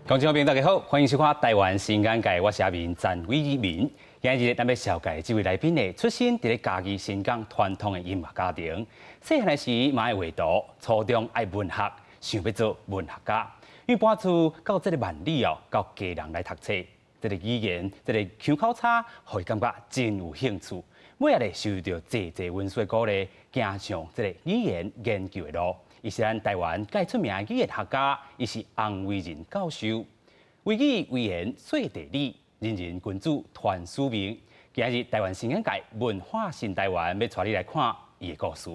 觀眾朋友大家好，歡迎收看《台灣新眼界》，我是阿明陳偉民。今日咱欲紹介這位來賓呢，出身佇咧嘉義新港傳統的音樂家庭。細漢時嘛愛畫圖，初中愛文學，想欲做文學家。因為搬厝到這个萬里哦，到基隆來讀冊，這个語言，這个腔口差，予伊感覺真有興趣。尾仔咧受著濟濟恩師的鼓勵，行上這个語言研究的路。伊是咱台灣蓋出名的語言學家，伊是洪維仁教授。為語為言說地理，仁人君子傳使命。今日台灣新眼界文化新台灣，欲帶你來看伊的故事。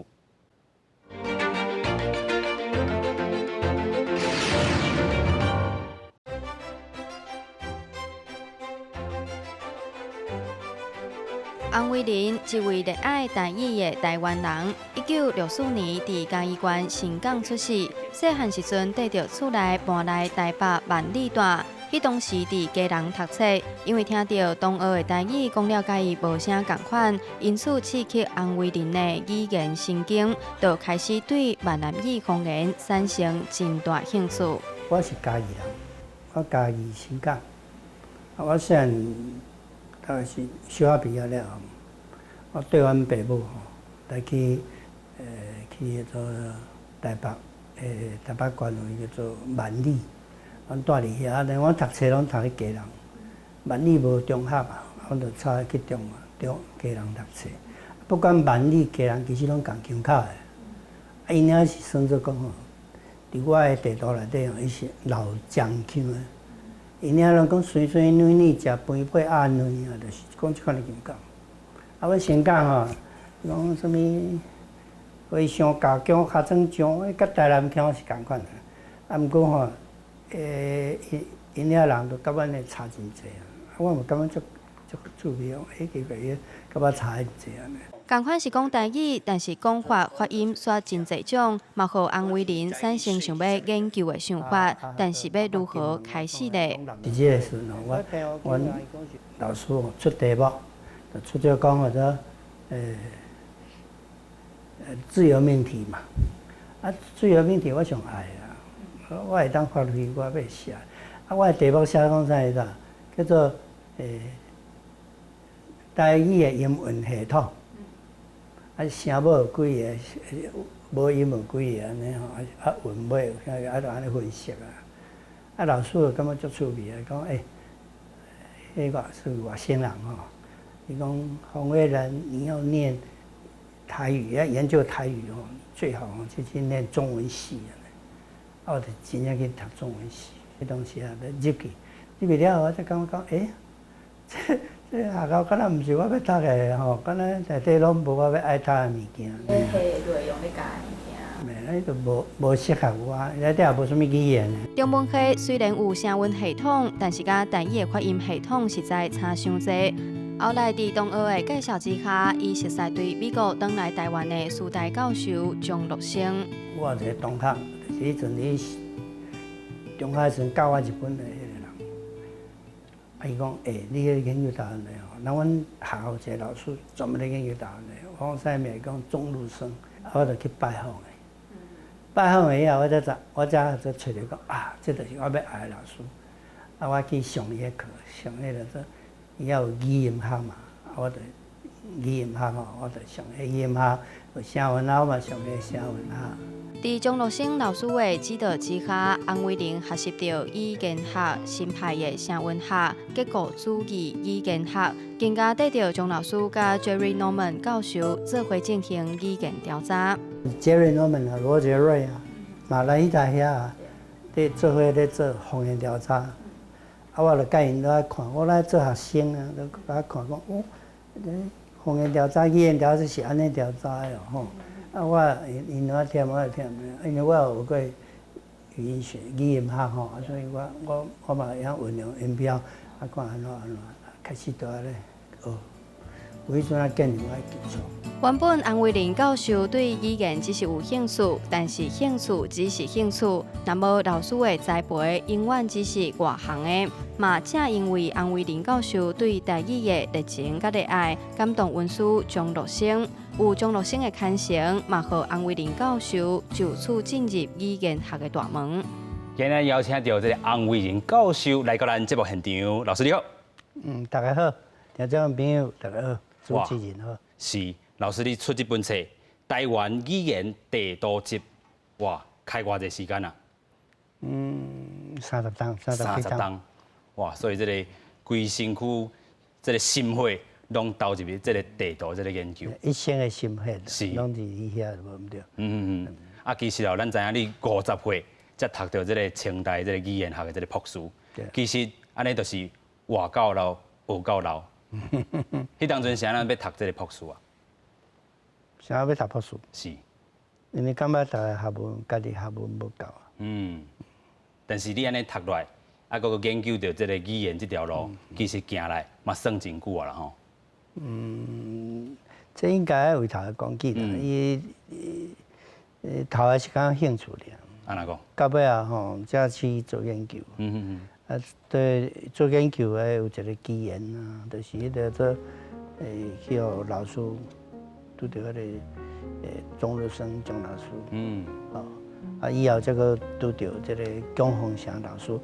洪維仁，一位熱愛台語的台灣人。1964年佇嘉義縣新港出世，細漢時陣綴著厝內搬來台北萬里蹛。彼當時佇基隆讀冊，因為聽著同學的台語講了佮伊無啥仝款，因此刺激洪維仁的語言神經，就開始對閩南語方言產生真大興趣。我是嘉義人，我嘉義新港，啊，我細漢大概是小學畢業了後，我綴阮爸母吼來去，去彼個台北，台北縣有一個叫做萬里，阮蹛佇遐，咧阮讀冊攏讀佇基隆，萬里無中學啊，阮就走去中中基隆讀冊。不管萬里基隆，其實攏仝腔口的。啊，𪜶遐是算做講吼，佇我的地圖內底吼，伊是老漳腔的。𪜶遐攏講酸酸軟軟，食飯配鴨卵啊，就是講這款的腔口。啊，阮新港吼，講啥物和尚咬薑尻川醬，佮台南腔是仝款的。啊，毋過吼，𪜶𪜶遐人都佮阮的差真濟啊。啊，我嘛感覺足足趣味哦，欸，奇怪，伊佮我差遐濟按呢。仝款是講台語，但是講法發音煞真濟種，嘛予洪維仁產生想欲研究的想法。但是欲如何開始呢？佇這个時陣吼，我阮老師吼出題目，就出這講號做自由命題嘛。啊，自由命題我上愛啊，我會當發揮我欲寫。啊，我的題目寫講啥物啦？叫做台語的音韻系統。啊，聲母有幾个，母音有幾个按呢吼，啊韻尾，啊就按呢分析啊。啊，老師就感覺足趣味啊，講欸，彼個是外省人吼，伊講洪維仁，你要念台語，要研究台語吼，最好就去念中文系啊。啊，我就真正去讀中文系，彼當時啊，欲入去，入去了後，我才感覺講，欸，這這學校敢若毋是我欲讀的吼，敢若內底攏無我欲愛讀的物件。你彼內容咧教的物件。袂，彼就無無適合我，內底也無啥物語言。中文系雖然有聲韻系統，但是佮台語的發音系統實在差傷濟。後來佇同學的介紹之下，伊熟似對美國轉來台灣的師大教授張樂生。我有一個同學，就是彼陣佇中學時陣教我日本的彼个人，啊，伊講，欸，你彼個研究台灣的吼，那阮學校有一個老師專門咧研究台灣的，我講啥名？伊講鍾路生，啊，我就去拜訪伊。拜訪伊以後，我才知，我才才揣著講，啊，這就是我欲愛的老師。啊，我去上伊的課，上彼个做，伊遐有語音學嘛，啊，我就語音學吼，我就上彼語音學，有聲韻學，我嘛上彼聲韻學。佇鍾樂生老師的指導之下，洪維仁學習著語言學新派的聲韻學、結構主義語言學，更加綴著鍾老師佮 Jerry Norman 教授做伙進行語言調查。 Jerry Norman 啊，羅傑瑞啊，嘛來伊台遐啊，佇做伙咧做方言調查。啊，我就佮𪜶來看，我來做學生啊，就共看講，哦，方言調查、語言調查是按呢調查的吼。啊，我𪜶我聽我會聽，因為我有學過語言學、語音學吼，所以我我我嘛會曉運用音標，啊，看按怎按怎，開始就按呢學。有彼陣仔建立我的基礎。原本洪維仁教授對語言只是有興趣，但是興趣只是興趣，若無老師的栽培，永遠只是外行的。嘛，正因為洪維仁教授對台語的熱情佮熱愛，感動恩師張樂生。有張樂生的牽成，嘛予洪維仁教授就此進入語言學的大門。今日邀請著這个洪偉仁教授來到咱節目現場，老師你好。嗯，大家好，聽眾朋友大家好，主持人好。是，老師你出這本冊《台灣語言地圖集》，哇，開偌濟時間啊？嗯，30冬，三十幾冬。 30冬，哇！所以這个規身軀，這个心血攏投入去這个地圖這个研究。一生的心血，攏佇遐無毋對。嗯嗯嗯。啊，其實哦，咱知影你50歲才讀著這个清大這个語言學的這个博士。其實按呢就是活到老，學到老。彼當陣是按怎欲讀這个博士啊？啥欲讀博士？是。因為感覺逐个學問，家己學問無夠。嗯。但是你按呢讀落來，啊，閣閣研究著這个語言這條路，其實行來嘛算真久啊啦吼。嗯，這應該愛由頭來講起啦。伊頭來是感覺興趣爾。按怎講？到尾仔吼，才去做研究。啊，對，做研究的有一个機緣啊，就是彼个做，去予老師拄著彼个鍾日生鍾老師。哦，啊，以後才閣拄著這个蔣鳳祥老師，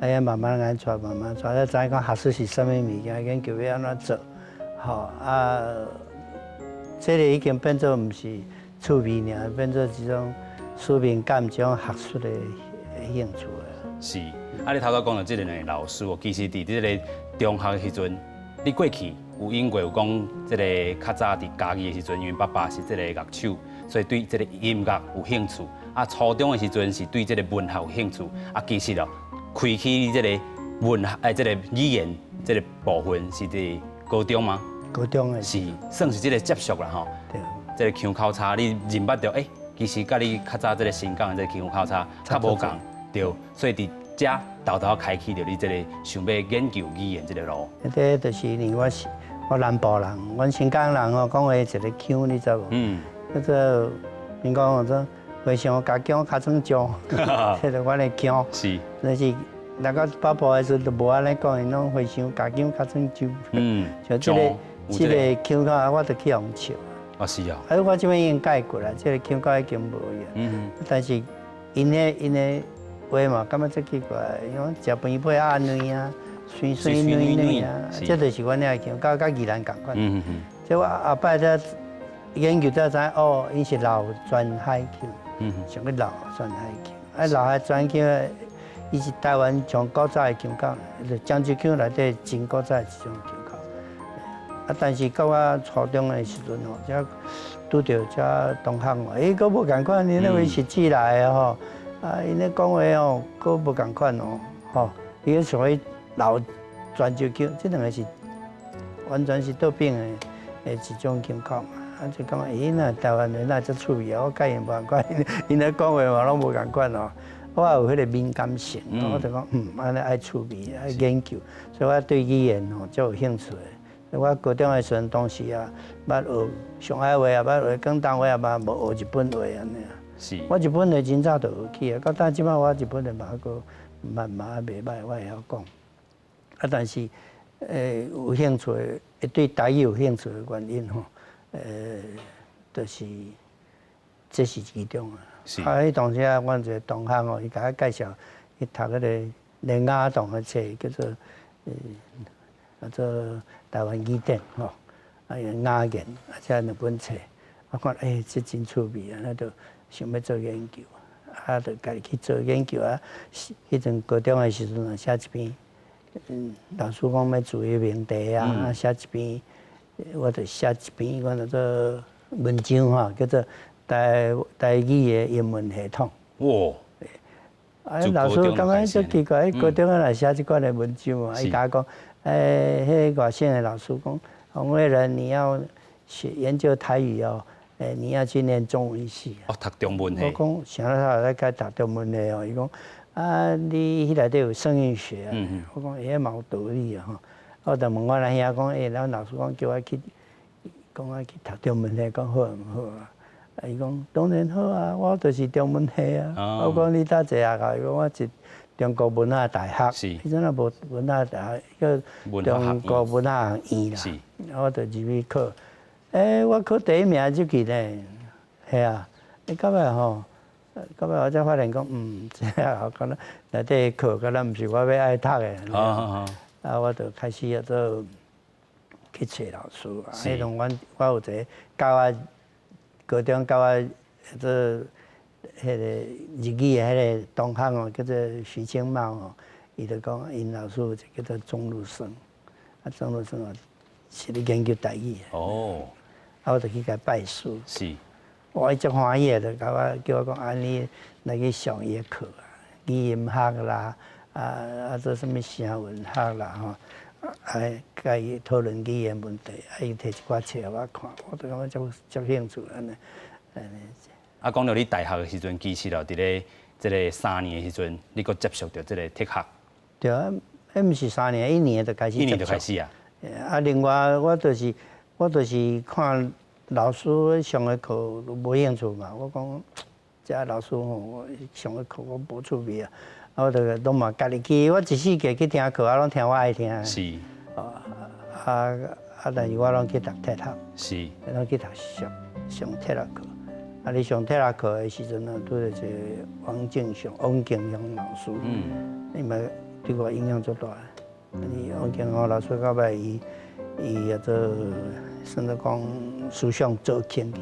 啊，遐慢慢按帶，慢慢帶，才知影講學術是啥物物件，研究欲按怎做，吼啊，這个已經變做毋是趣味爾，變做一種使命感，一種學術的興趣啊。是，啊，你頭拄講著這兩个老師哦，其實佇這个中學的時陣，你過去有應過有講，這个較早佇嘉義的時陣，因為爸爸是這个樂手，所以對這个音樂有興趣。啊，初中的時陣是對這个文學有興趣。啊，其實哦，開啟這个文學這个語言這个部分是佇高中嗎？高中的。是，算是這个接觸啦吼。對。這个腔口差，你認捌著，欸，其實佮你較早這个新港的這个腔口差較無仝，對，所以佇遮沓沓開啟著你這个想欲研究語言這个路。這就是因為我是我南部人，阮新港人吼，講話一个腔，你知無？嗯。叫做𪜶講做和尚咬薑尻川椒，這就阮的腔。是。但是來到北部的時陣就無按呢講，𪜶攏和尚咬薑尻川椒。像這个腔口，我就去予笑。哦，是哦。啊，我這擺已經改過啦，這个腔口已經無去。但是𪜶的話嘛，感覺足奇怪，伊講食飯配鴨卵啊，媠媠軟軟啊，這就是阮遐腔，佮宜蘭仝款。這我後擺才研究才知影，哦，𪜶是老泉海腔，啥物老泉海腔？啊，老海泉腔，伊是台灣上古早的腔口，就漳州腔內底真古早的一種腔口。啊，但是到我初中的時陣吼，才拄著這同學哦，欸，閣無仝款，𪜶那位是寄來的吼，啊，𪜶咧講話吼，閣無仝款哦，吼，伊屬於老泉州腔，這兩个是完全是倒反的一種腔口嘛。啊，就感覺欸，那台灣人若遮趣味啊，我佮𪜶無仝款，𪜶咧講話嘛攏無仝款哦。我也有彼个敏感性，我就講，嗯，按呢愛趣味，愛研究，所以我對語言吼足有興趣的。我高中的時陣，當時啊，捌學上海話，也捌學廣東話，也捌無學日本話按呢。我日本話真早就學起啊，到今這擺我日本話嘛閣嘛嘛袂䆀，我會曉講。啊，但是有興趣的，對台語有興趣的原因吼，就是這是其中啊。啊，彼當時啊，阮一个同學哦，伊共我介紹去讀彼个連雅堂的冊，叫做叫做台灣語典吼，啊，雅言啊，這兩本冊，我看欸，這真趣味啊，那就想欲做研究，啊，就家己去做研究啊。彼陣高中的時陣啊，寫一篇，老師講欲注意命題啊，寫一篇，我就寫一篇，阮叫做文章吼，叫做台語的英文系統。哇！啊，老師感覺足奇怪，高中啊來寫這款的文章啊，伊共我講，欸，彼个外省的老師講，洪偉仁你要學研究台語哦，欸，你要去念中文系。哦，讀中文系。我講，啥物來該讀中文系哦？伊講，啊，你彼內底有聲韻學啊。我講，欸，嘛有道理啊吼。我就問我阿兄講，欸，咱老師講叫我去，講我去讀中文系，講好毋好啊？啊，伊講當然好啊，我就是中文系啊。我講你佗一个學校？伊講我是中國文化大學。彼陣也無文化大學，叫中國文化學院啦。我就入去考，欸，我考第一名入去呢，係啊，欸，到尾吼，到尾我才發現講，這個敢若內底課，敢若毋是我欲愛讀的。啊，我就開始做去揣老師啊。彼陣阮我有一个教我高中教我做彼个日語的彼个同學哦，叫做徐清茂吼，伊就講𪜶老師有一个叫做鍾路生，啊，鍾路生哦是咧研究台語的。啊，我就去共伊拜師。我伊足歡喜的，就共我叫我講啊，你來去上伊的課啊，語音學啦，啊做啥物聲韻學啦吼，啊，共伊討論語言問題，啊，伊提一寡冊予我看，我就感覺足足興趣按呢，按呢。啊，講到你大學的時陣，其實咯，佇咧這个3年的時陣，你閣接觸著這个哲學。對啊，彼毋是三年，一年就開始。一年就開始啊。啊，另外我就是看老師上的課無興趣嘛，我講這老師吼上的課我無趣味啊，啊，我就攏嘛家己去，我一四季去聽課，啊，攏聽我愛聽的。啊啊！但是我攏去讀哲學。攏去讀上上哲學課。啊，你上哲學課的時陣啊，拄著一个王敬雄、王敬雄老師。伊嘛對我影響足大。伊王敬雄老師到尾伊伊叫做算做講思想左傾去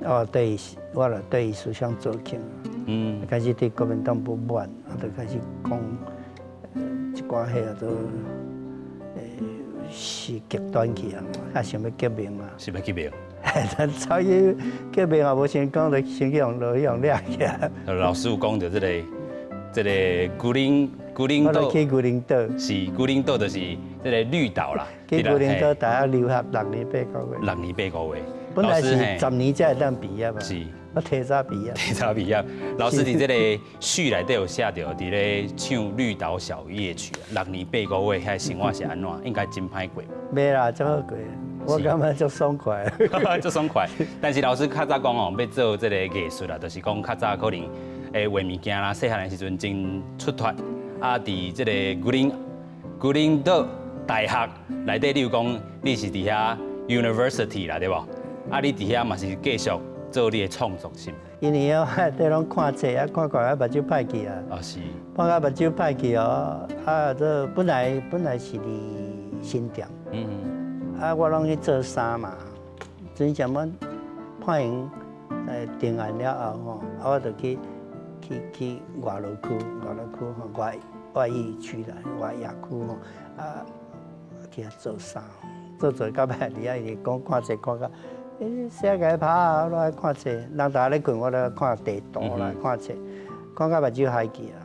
啊。我對伊，我就對伊思想左傾。開始對國民黨不滿，啊，就開始講一寡彼個做是極端去啊，啊想欲革命嘛。想欲革命。但走去革命也無成功，就先去予落去予掠起來。老師有講著這個龜苓島。我去龜苓島。是龜苓島，就是這个綠島啦。去龜苓島大學留學六年八個月。六年八個月。本來是10年才會當畢業嘛。我提早畢業。提早畢業。老師佇這个序內底有寫著，佇咧唱《綠島小夜曲》，六年八個月，遐生活是按怎？應該真歹過。袂啦，足好過。我感覺足爽快。足爽快。但是老師較早講哦，欲做這个藝術啦，就是講較早可能會畫物件啦，細漢的時陣真出脫。啊，佇這个龜苓島大學內底，你有講你是佇遐 university 啦，對無？啊，你佇遐嘛是繼續做你的創作是？因為我內底攏看冊啊，看看啊，目睭歹去啊。啊是。看甲目睭歹去哦，啊，這本來是佇新店。啊，我攏去做衫嘛。真正阮判刑定案了後吼，啊，我就去外勞區，外勞區吼，外役區啦，外役區吼，啊，去遐做衫，做做到尾佇遐伊講看冊看甲，寫共拍啊，我愛看冊，人逐家咧睏，我咧看地圖啦，看冊，看甲目睭害去啊。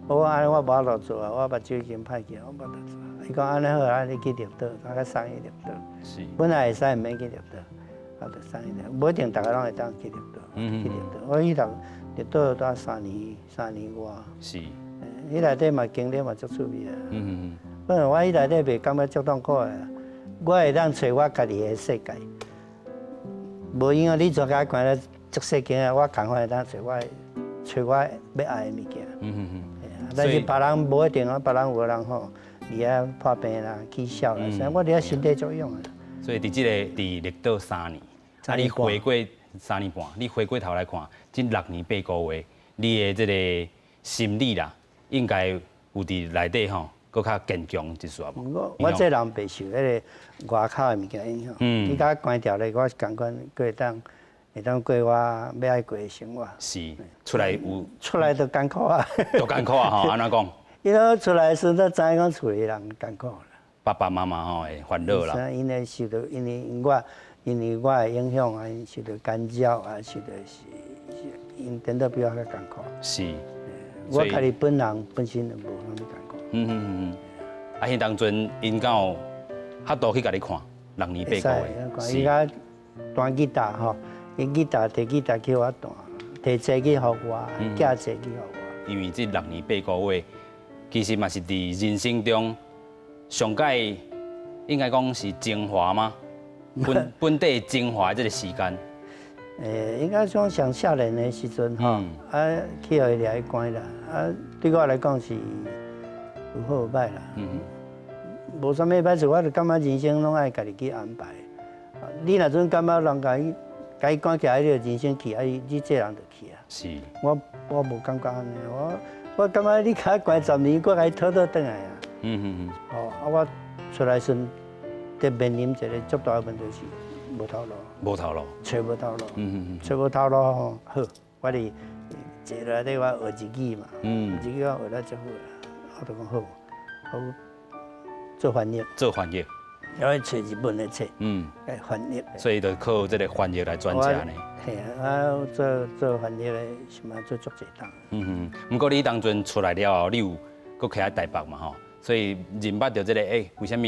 我講按呢我無法度做啊，我目睭已經歹去，我無法度做。伊講按呢好，按呢去綠島，我較送去綠島。本來會使毋免去綠島，啊，就送去綠，無一定逐个攏會當去綠島。去綠島，我去讀綠島待三年，3年外。彼內底嘛經歷嘛足趣味啊。本來我彼內底袂感覺足痛苦的，我會當揣我家己的世界。無影響你全家關咧足細間啊，我仝款會當揣我欲愛的物件。但是別人無一定啊，別人有的人吼，佇遐破病啦、起痟啦，啥我佇遐身體足勇的。所以佇這個佇綠島三年，啊，你回過三年半，你回過頭來看，這六年八個月，你的這个心理啦，應該有佇內底吼，閣較堅強一絲無？我這人袂受彼个外口的物件影響。你共我關牢咧，我是仝款會當過我欲愛過的生活。是，出來有。出來就艱苦啊！就艱苦啊！吼，按怎講？伊攏出來時陣，知影講厝裡人艱苦啦。爸爸媽媽吼會煩惱啦。𪜶會受著，因為我的影響啊，𪜶受著干擾啊，受著是，𪜶顛倒比我較艱苦。我家己本人本身就無啥物艱苦。啊，彼當陣𪜶敢有較多去共你看？六年八個月。伊共彈吉他吼，伊吉他提吉他去予我彈，提冊去予我，寄冊去予我。因為這六年八個月，其實嘛是佇人生中上蓋應該講是精華嗎？本底精華這个時間。應該講上少年的時陣吼，啊去予伊掠去關啦，啊對我來講是有好有歹啦。無啥物歹處，我就感覺人生攏愛家己去安排。你若陣感覺人共伊共伊關起來，你人生去，啊，你這人就去啊。是。我無感覺按呢，我感覺你共我關10年，我共你討討轉來啊。哦，啊，我出來時陣面臨一個足大的問題是無頭路。無頭路。揣無頭路。揣無頭路吼，好，我佇坐落來底我學日語嘛。日語我學得足好啦，我就講好，我做翻譯。做翻譯。我去揣日本的冊，來翻譯。所以就靠這個翻譯來轉食呢。嘿啊，我做做翻譯的，是嘛做足濟冬。毋過你當陣出來了後，你有閣徛喺台北嘛吼？所以認捌著這個，欸，為啥物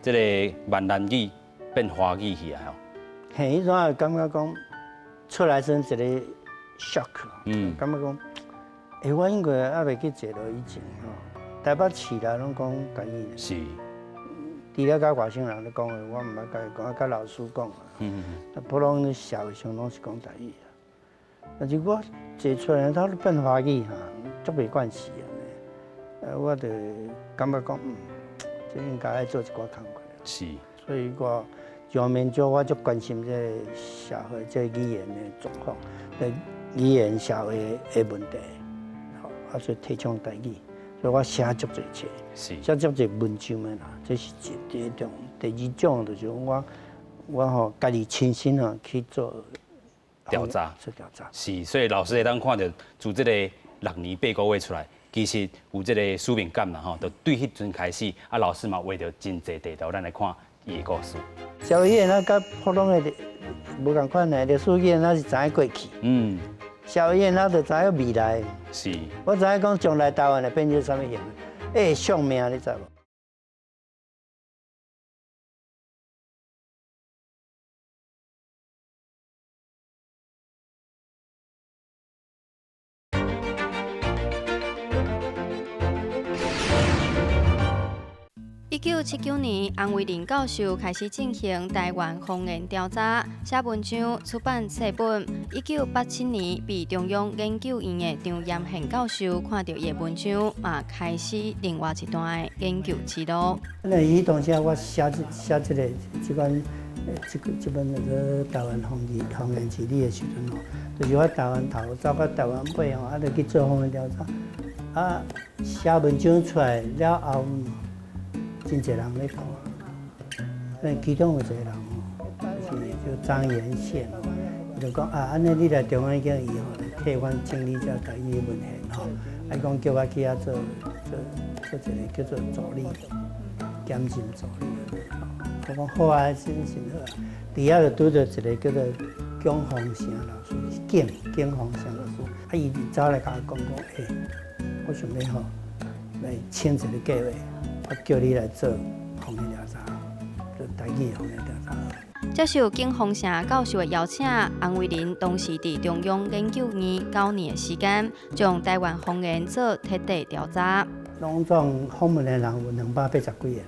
這個閩南語變華語去啊？吼。嘿，彼陣感覺講出來時一個 shock，感覺講，欸，我應該猶未去坐落以前吼，台北市內攏講台語。是。除了佮外省人咧講話，我毋捌共伊講，佮老師講啊。普通社會上攏是講台語啊。但是我坐出來，頭都變華語哈，足袂慣勢按呢。我就感覺講，這應該愛做一寡工課。是。所以我上面做我足關心這個社會這個語言的狀況，這語言社會的問題，啊，所以提倡台語。所以我寫足濟冊，寫足濟文章的啦，這是第一種。第二種就是我吼家己親身吼去做調查，做調查。是，所以老師會當看著自這個6年8個月出來，其實有這個使命感啦吼，就對彼陣開始，啊，老師嘛畫著真濟地圖，咱來看伊的故事。社會語言啊，佮普通的無仝款的，歷史語言咱是知影過去。社會語言咱就知影未來。是。我知影講將來台灣會變做啥物形，會相命，你知無？ 1979年，洪維麟教授開始進行台灣方言調查，寫文章、出版冊本。1987年，被中央研究院的張炎憲教授看著伊的文章，嘛開始另外一段的研究之路。那伊當時我寫這寫這個這款這這本叫做台灣方言地理的時陣吼，就是我台灣頭走到台灣尾吼，啊，就去做方言調查，啊，寫文章出來了後。真濟人咧看，但其中有一個人吼，是叫張延憲，伊就講啊，按呢你來中央研究院吼，來替阮整理這台語文獻吼，啊，伊講叫我去遐做做做一個叫做助理，兼任助理。我講好啊，真真好啊。佇遐就拄著一個叫做蔣宏成老師，景宏成老師，啊，伊就走來共我講講，欸，我想欲吼來請一個計劃。我叫你來做方言調查，做台語方言調查。接受景宏成教授的邀請，洪維麟當時佇中央研究院9年的時間，將台灣方言做徹底調查。攏總訪問的人有280幾個人，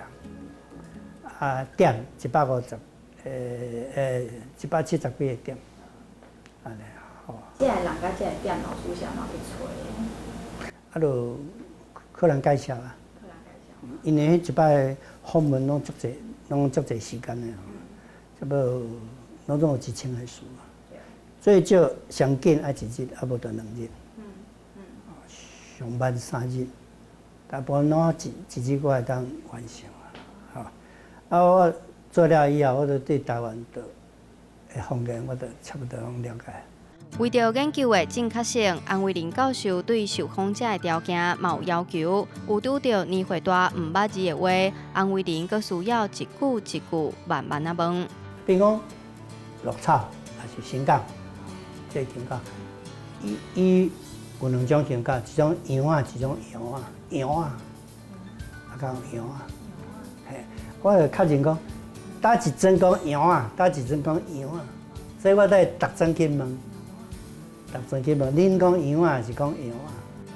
啊點150，170幾個點，按呢吼。這个人佮這個點老師是按怎去揣？啊，就可能介紹啊。因為彼一擺訪問攏足濟，攏足濟時間的吼，差不多攏總有1000個字啊。最少上緊愛一日，啊無就2日。上慢3日，大部分攏一日我會當完成啊。吼，啊我做了以後，我就對台灣的方言，我就差不多攏了解。為著研究的正確性，洪維麟教授對受訪者的條件嘛有要求。有拄著年歲大、毋捌字的話，洪維麟閣需要一句一句慢慢仔問。比如講，鹿草抑是新港，這個香港，伊有兩種香港，一種羊仔，一種羊仔，羊仔，啊，講羊仔，嘿，我就確認講，佗一陣講羊仔，佗一陣講羊仔，所以我得逐陣去問。逐陣去問，恁講羊仔抑是講羊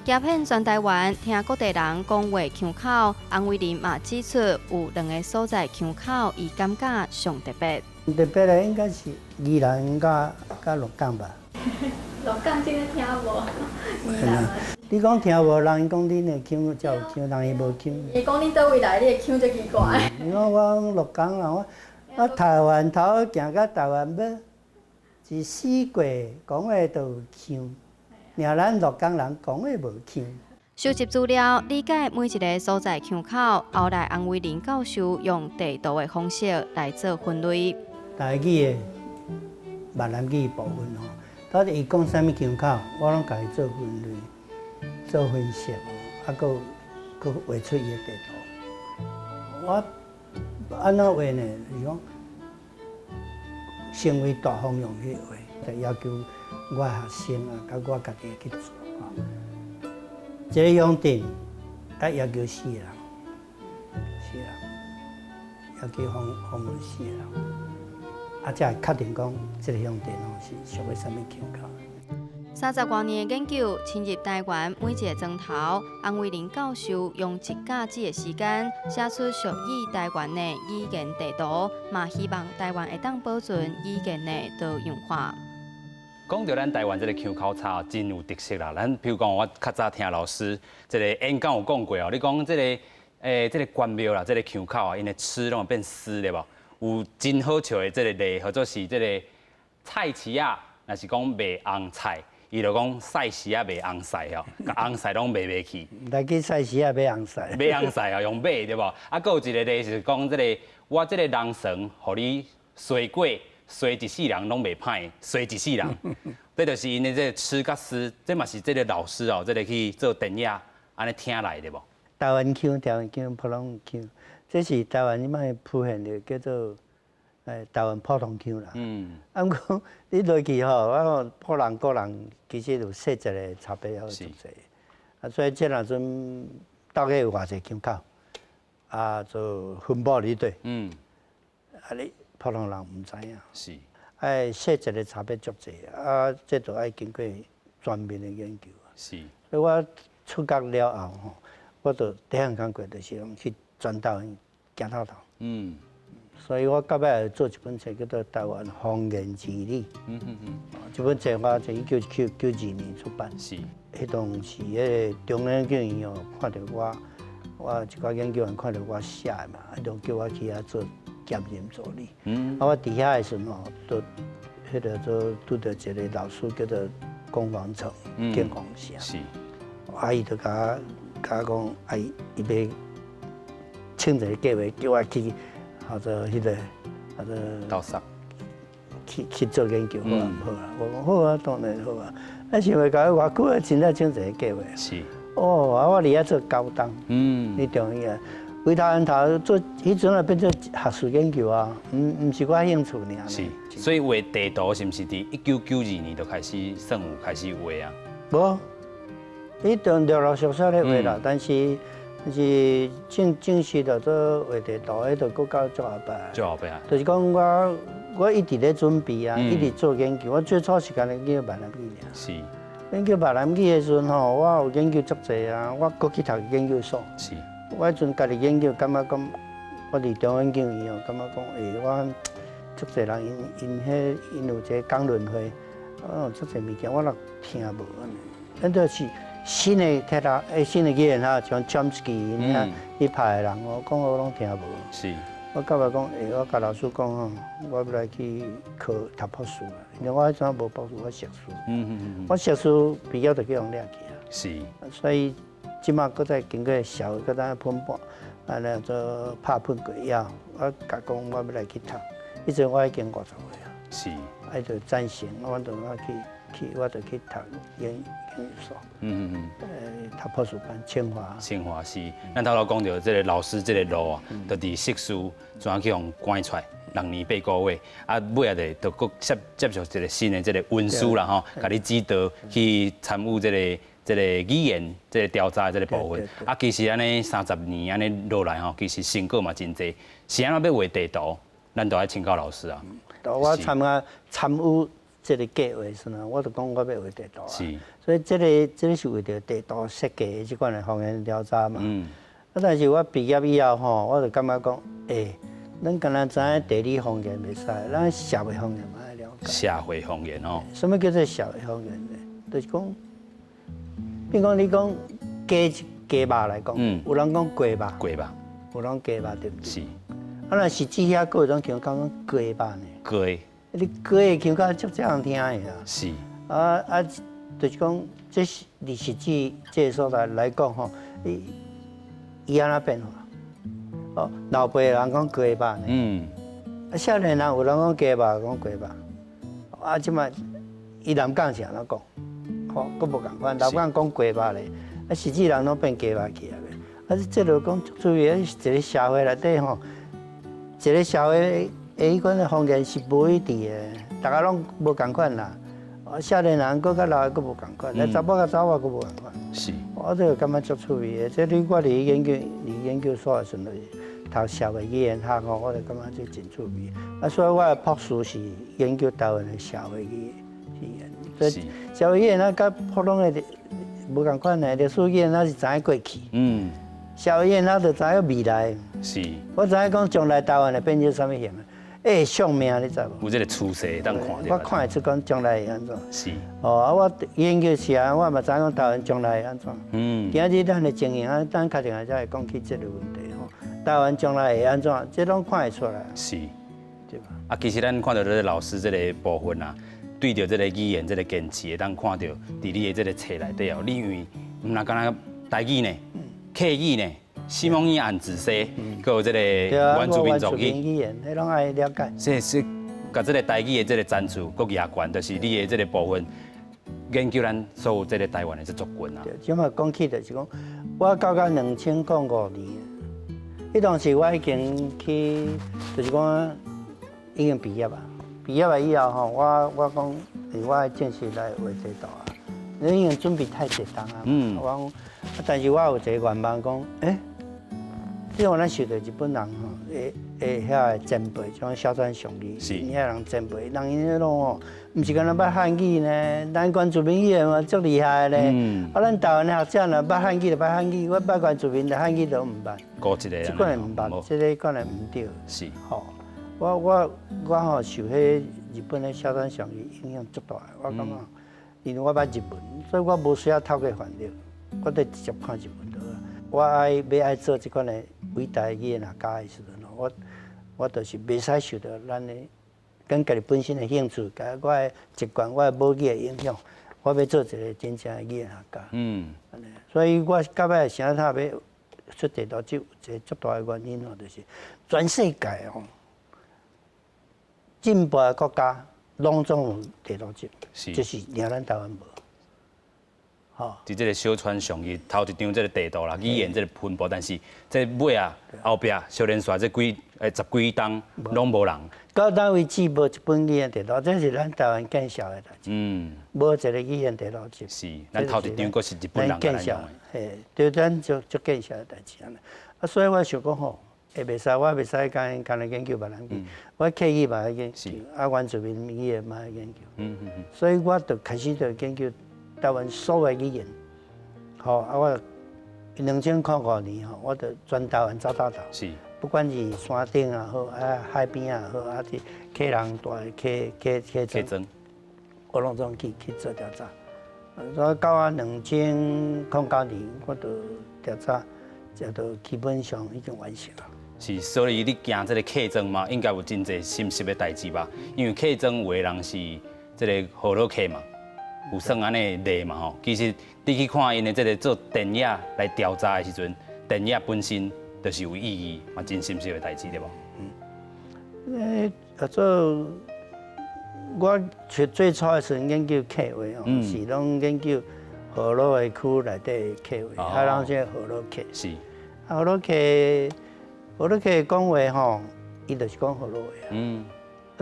仔？行遍全台灣，聽各地人講話腔口，洪維麟嘛指出有兩个所在腔口，伊感覺上特別。特別的應該是宜蘭佮鹿港吧。鹿港真的聽無？宜蘭。你講聽無，人講恁的腔才有腔，人伊無腔。伊講恁佗位來，你的腔足奇怪。你講我鹿港人，我台灣頭行到台灣尾，是四季講話都有腔，爾咱鹿港人講話無腔。收集資料，理解每一个所在腔口。後來，洪維麟教授用地圖的方式來做分類。台語的閩南語部分吼，到底伊講啥物腔口，我攏共伊做分類、做分析，啊，閣閣畫出伊的地圖。我按怎畫呢？是講成為大方向去畫，就要求我學生啊，佮我家己去做。這個鄉鎮，愛要求四個人，四個人，要求訪訪問四個人，啊，才會確定講這個鄉鎮吼是屬於啥物腔口。30外年的研究，深入台灣每一个莊頭，洪維麟教授用一甲子的時間，寫出屬於台灣的語言地圖，嘛希望台灣會當保存語言的多樣化。講著咱台灣這个腔口冊真有特色啦。咱比如講，我較早聽老師這个演講有講過哦，你講這个這个關廟啦，這个腔口啊，𪜶的吃攏會變絲對無？有真好笑的這个例，或者是這个菜市仔，若是講賣紅菜，伊就講菜市仔賣紅菜哦，共紅菜攏賣袂去。來去菜市仔買紅菜。買紅菜哦，用買對無？啊，閣有一个例是講這个，我這个人船予你踅過。踅一世人攏袂歹，踅一世人，這就是𪜶的這个吃佮思，這嘛是這个老師哦，這个去做電影按呢聽來的無？台灣腔、台灣腔、普通腔，這是台灣這擺普遍的叫做台灣普通腔啦。啊，毋過你落去吼，我講個人個人其實有細節的差別好足濟。啊，所以這若陣到底有偌濟腔口，啊，就分布佇佗。啊，你普通人毋知影。愛細節的差別足濟，啊，這都愛經過全面的研究。所以我出國了後吼，我就第一項工作就是講去全台灣行透透。所以我到尾做一本冊叫做《台灣方言地理》。這本冊我在1992年出版。彼當時彼個中央研究院哦，看著我，我一寡研究員看著我寫的嘛，啊，就叫我去遐做兼任助理。啊，我佇遐的時陣吼，就彼个做拄著一个老師叫做龔煌成，建煌社。啊，伊就共我講，啊，伊欲請一个計劃，叫我去，號做彼个，號做。導師。去做研究好啊毋好啊？我講好啊，當然好啊。啊，想袂到偌久啊，真正請一個計劃。哦，啊，我佇遐做高當。你中意啊？回頭源頭做，彼陣啊變做學術研究啊，毋是我興趣爾。是，所以畫地圖是毋是佇1992年就開始算有開始畫啊？無，彼陣陸陸續續咧畫啦，但是是正式就做畫地圖，彼就閣較足後擺。足後壁。就是講我一直咧準備啊，一直做研究。我最初是干焦研究閩南語爾。研究閩南語的時陣吼，我有研究足濟啊，我閣去讀研究所。我彼陣家己研究，感覺講，我佇中央研究院哦，感覺講，我足濟人𪜶彼𪜶有一个講論會，哦，足濟物件我若聽無按呢。咱就是新的體啦，新的語言哈，像 Chomsky 𪜶遐彼派的人，我講我攏聽無。我到尾講，我共老師講吼，我欲來去考讀博士啦，因為我彼陣無博士，我碩士。我碩士畢業就去予掠去啊。所以這馬閣再經過社會閣再噴薄，按呢做拍噴過以後，我共講我欲來去讀，彼陣我已經50歲啊。啊，伊就贊成，我就我去去，我就去讀研究所。讀博士班，清華。清華是，咱頭拄講著這个老師這个路啊，就佇碩士怎去予趕出來，6年8個月，啊，尾仔就閣接受一个新的這个恩師啦吼，共你指導去參與這个語言這个調查的這个部分。啊，其實按呢30年按呢落來吼，其實成果嘛真濟。是按怎欲畫地圖，咱都愛請教老師啊。我參加參與這个計劃時陣，我就講我欲畫地圖啊。所以這个是為著地圖設計的這款的方言調查嘛。啊，但是我畢業以後吼，我就感覺講，咱敢若知影地理方言袂使，咱社會方言嘛愛了解。社會方言哦。什麼叫做社會方言呢？就是講，比如講你講雞肉來講，有人講雞肉，雞肉，有人雞肉對毋對？是。啊，若是這遐閣有種腔講雞肉呢？雞。你雞的腔口足這樣聽的啊。啊啊，就是講，這是佇實際這個所在來講吼，伊伊按怎變化？哦，老輩人講雞肉呢，啊，少年人有人講雞肉，講雞肉。啊，這擺伊南港是按怎講？吼，閣無仝款，南港講雞肉咧，啊，實際人攏變雞肉去啊。啊，這就講注意，一個社會內底吼，一個社會的彼款的方言是無一致的，大家攏無仝款啦。啊，少年人閣較老的閣無仝款，來查某佮查某閣無仝款。我這個感覺足趣味的，這你我佇研究佇研究所的時陣，就是讀社會語言學吼，我就感覺這真趣味。啊，所以我的博士是研究台灣的社會語言。所以社會語言啊，佮普通的無仝款的，歷史語言咱是知影過去。社會語言咱就知影未來。我知影講將來台灣會變做啥物型啊？會相命，你知無？有這個趨勢當看著。我看會出講將來會按怎。哦，啊，我研究時啊，我嘛知影講台灣將來會按怎。今日咱的情形啊，等較陣仔才會講起這個問題吼。台灣將來會按怎？這攏看會出來。對吧？啊，其實咱看到這個老師這個部分啊，對著這個語言這個堅持，會當看著佇你的這個冊內底哦，你因為毋若干焦台語呢，客語呢，西蒙語按子西，閣有這個原住民族語，語言，彼攏愛了解。這是共這個台語的這個層次閣額懸，就是你的這個部分研究咱所有這個台灣的這族群啊。對，這擺講起就是講，我到到2005年，彼當時我已經去，就是講已經畢業啊。畢業了以後吼，我講，我愛正式來畫地圖啊。你已經準備太濟冬啊。我講，但是我有一個願望講，欸，你看咱受著日本人吼，會會遐個前輩，像小川雄義，𪜶遐人前輩，人𪜶彼攏吼，毋是干焦捌漢語呢，咱原住民語言嘛足厲害咧。啊，咱台灣的學者若捌漢語就捌漢語，我捌原住民的漢語都毋捌。孤一個。這款毋捌，這个款的毋對。吼，我吼受彼日本的小川雄義影響足大，我感覺，因為我捌日文，所以我無需要透過翻譯，我就直接看日文就好。我愛欲愛做這款的偉大的語言學家的時陣，我就是袂使受著咱的跟家己本身的興趣，佮我的習慣、我的母語的影響，我欲做一個真正的語言學家。所以我到尾啥塔欲出地圖，這有一個足大的原因吼，就是全世界吼進步的國家攏總有地圖集，就是爾咱台灣無。吼，佇這個小川雄義頭一張這個地圖啦，語言這個分布，但是這尾啊後壁小連紲這幾十幾冬攏無人。到今為止無一本語言地圖，這是咱台灣見笑的代誌。無一個語言地圖集。是，咱頭一張閣是日本人來用的。嘿，對，咱足足見笑的代誌按呢。啊，所以我想講吼，會袂使，我袂使干干焦研究閩南語，我客語嘛愛研究，啊，原住民語言嘛愛研究。所以我就開始就研究台灣所有語言。吼，啊，我2005年吼，我就全台灣走透透。不管是山頂也好，啊海邊也好，啊佇客人蹛的客客客莊，我攏總去做調查。所以到啊2009年，我就調查，這都基本上已經完成了。是，所以你行這個客莊嘛，應該有真濟心濕的代誌吧？因為客莊有的人是這個河洛客嘛，有算按呢例嘛吼。其實你去看𪜶的這個做田野來調查的時陣，田野本身就是有意義，嘛真心濕的代誌對無？嗯，做我最最初的時陣研究客話哦，是攏研究河洛的區內底的客話，啊，攏說河洛客。啊，河洛客，河洛客講話吼，伊就是講河洛話啊。啊，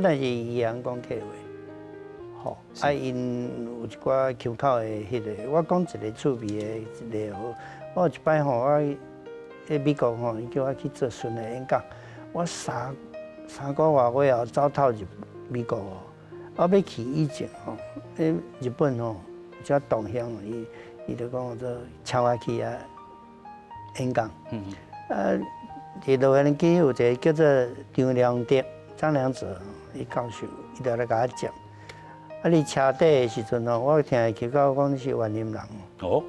但是伊會曉講客話，吼，啊，𪜶有一寡腔口的彼个，我講一個趣味的例好。我有一擺吼，我佇美國吼，伊叫我去做巡迴演講，我三個外月後走透入美國哦，我欲去以前吼，彼日本吼，一個同鄉，伊伊就講做請我去遐演講。啊，佇洛杉磯有一個叫做張良德、張良哲，伊教授，伊就來共我接。啊，佇車底的時陣吼，我聽伊腔口講你是雲林人。哦。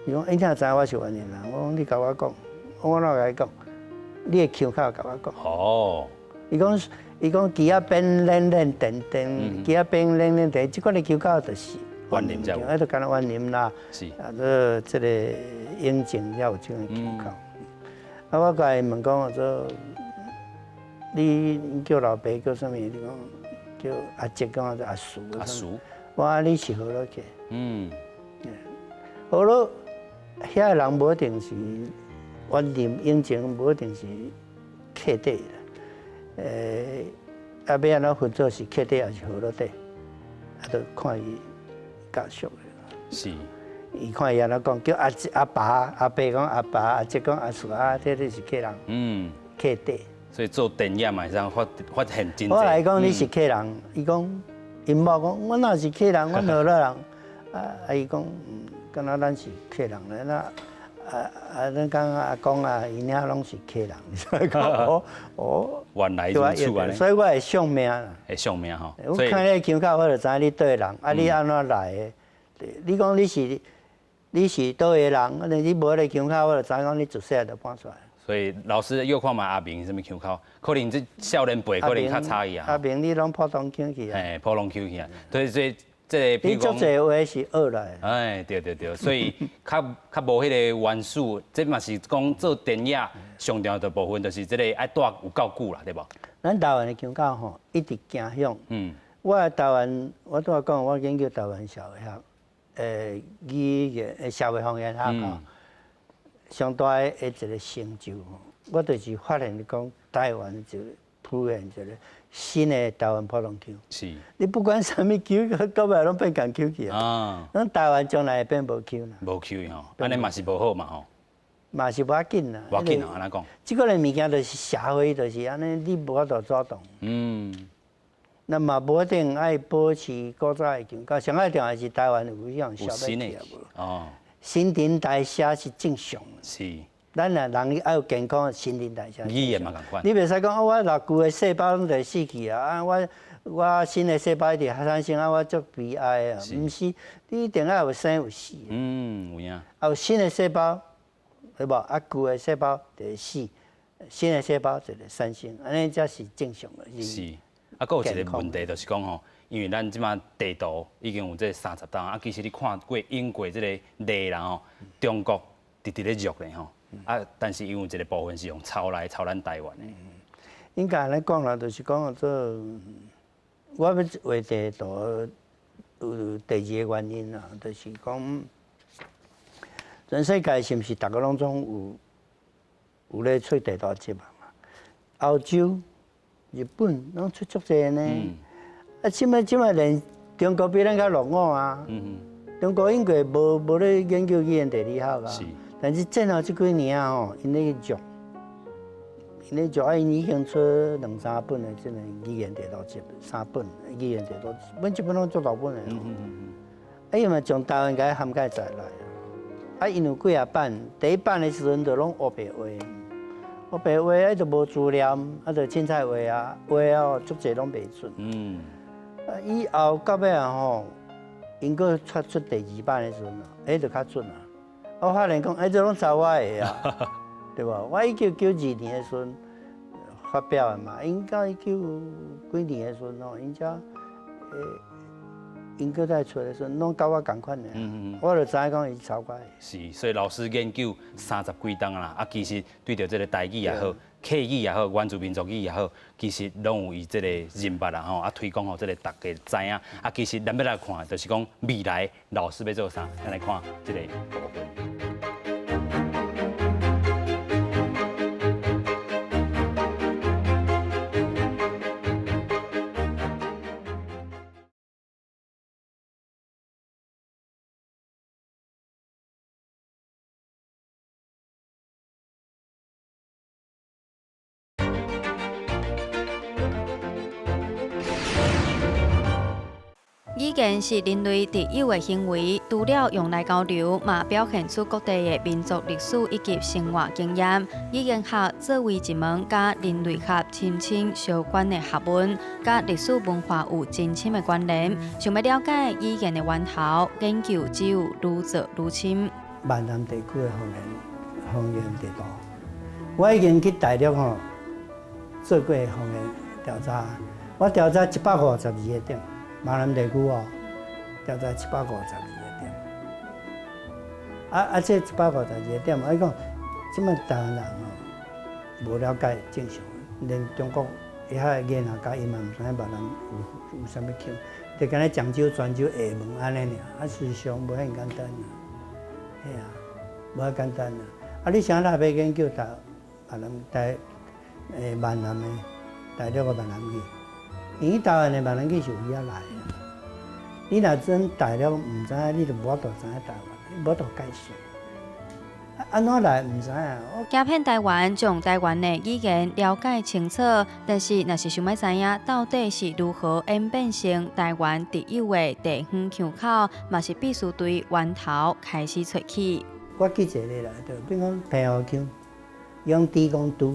伊講，伊哪知我是雲林人？我講你共我講，我哪會共你講？你的腔口共我講。哦。伊講，伊講枝仔邊軟軟甜甜，枝仔邊軟軟甜，這款的腔口就是雲林才有，啊，就敢若雲林啦，是啊，這個永靖才有這種腔口。啊，我共伊問講做，你叫老爸叫啥物？你講叫阿叔，講做阿叔。阿叔。我講你是河洛客。嗯。河洛遐個人無一定是雲林永靖，無一定是客底啦。啊，欲按怎分做是客底還是河洛底？啊，就看伊家屬的。是。伊看伊按怎講，叫阿阿爸、阿伯講阿爸，阿叔講阿叔啊，這個是客人。嗯。客底。所以做電影嘛，會當發現真濟。我來講你是客人，伊講𪜶某講我哪是客人，阮河洛人。啊，伊講，敢若咱是客人咧，那咱講阿公啊、姨娘攏是客人，所以講哦哦，原來如此啊！所以我會相命啦，會相命吼。我看你腔口，我就知你佗位人，啊，你按怎來的？你講你是佗位人，你無彼个腔口，我就知講你自細漢就搬出來。所以老師又看覓阿明啥物腔口，可能這少年輩可能較差異啊。阿明，你攏普通腔去啊？嘿，普通腔去啊。所以這個，你足濟話是學來。哎，對對對，所以較無彼個元素，這嘛是講做電影上重要的部分，就是這個愛帶有夠久啦，對無？咱台灣的腔口吼，一直行向。嗯。我台灣，我拄仔講，我研究台灣社會學，語言社會方言學吼，上大的一個成就吼，我就是發現講台灣就普遍一個新的台灣普通腔。是。你不管啥物腔，到尾攏變仝腔去啊。啊。咱台灣將來會變無腔啦。無腔吼，按呢嘛是無好嘛吼。嘛是無要緊啦。無要緊啊，按怎講？這個物件就是社會，就是按呢，你無法度阻擋。嗯。那嘛無一定愛保持古早的腔口，上愛重要是台灣有彼種有新的哦。新陳代謝是正常的。是。咱若人愛有健康的新陳代謝。語言嘛仝款。你袂使講哦，我老舊的細胞攏在死去啊，啊，我新的細胞一直產生啊，我足悲哀啊。毋是，你一定愛有生有死。嗯，有影。啊，有新的細胞，對無？啊，舊的細胞就會死，新的細胞就會產生，按呢才是正常的。是。啊，閣有一個問題就是講吼，因為咱這馬地圖已經有這30冬，啊，其實你看過英國這個例啦吼，中國直直咧弱咧吼，啊，但是因為一個部分是用抄來抄咱台灣的。應該按呢講啦，就是講做，我欲畫地圖有第二個原因啦，就是講全世界是毋是逐个攏總有咧出地圖集啊嘛？歐洲、日本攏出足濟呢。啊，這擺連中國比咱較落伍啊。中國應該無咧研究語言地理學啊。但是戰後這幾年啊吼，𪜶咧做，𪜶咧做啊，𪜶已經出兩三本的這個語言地圖集，三本語言地圖，本這本攏足大本的。啊，伊嘛將台灣共涵蓋在內。啊，𪜶有幾啊版，第一版的時陣就攏烏白畫，烏白畫啊，就無資料，啊，就凊彩畫啊，畫哦，足濟攏袂準。啊，以後到尾啊吼，𪜶閣出第二版的時陣啊，彼就較準啊。我發現講，欸，這攏抄我的啊，對無？我1992年的時陣發表的嘛，𪜶到一九幾年的時陣吼，𪜶才𪜶閣再出的時陣，攏佮我仝款的。我就知影講伊抄我的。是，所以老師研究30幾冬啦，啊，其實對著這個台語也好，客語也好，原住民族語也好，其實攏有伊這個認捌啦吼，啊，推廣予這個大家知影。啊，其實咱欲來看，就是講未來老師欲做啥，咱來看這個部分。語言是人類特有的行為，除了用來交流，嘛表現出各地的民族歷史以及生活經驗。語言學作為一門佮人類學親親相關的學問，佮歷史文化有真深的關聯。想欲了解語言的源頭，研究只有愈做愈深。閩南地區的方言地圖，我已經去大陸吼做過方言地調查，我調查152個點，馬南地區哦，調查152個點。啊，這152個點，啊，伊講，這擺台灣人哦，無了解正常，連中國遐個語言學家伊嘛毋知影馬南有啥物腔，就敢若漳州、泉州、廈門按呢爾，啊，事實上無遐爾簡單啊，嘿啊，無遐簡單啊。啊，你啥若欲研究台馬南台閩南的大陸的閩南語，因為台灣的閩南語是由遐來的。你若真大陸毋知影，你就無法度知影台灣，無法度解釋。按怎來毋知影。行遍台灣，將台灣的語言了解清楚，但是若是想欲知影到底是如何演變成台灣特有的地方腔口，嘛是必須對源頭開始揣起。我舉一個例來，就比如講澎湖腔，用豬講豬，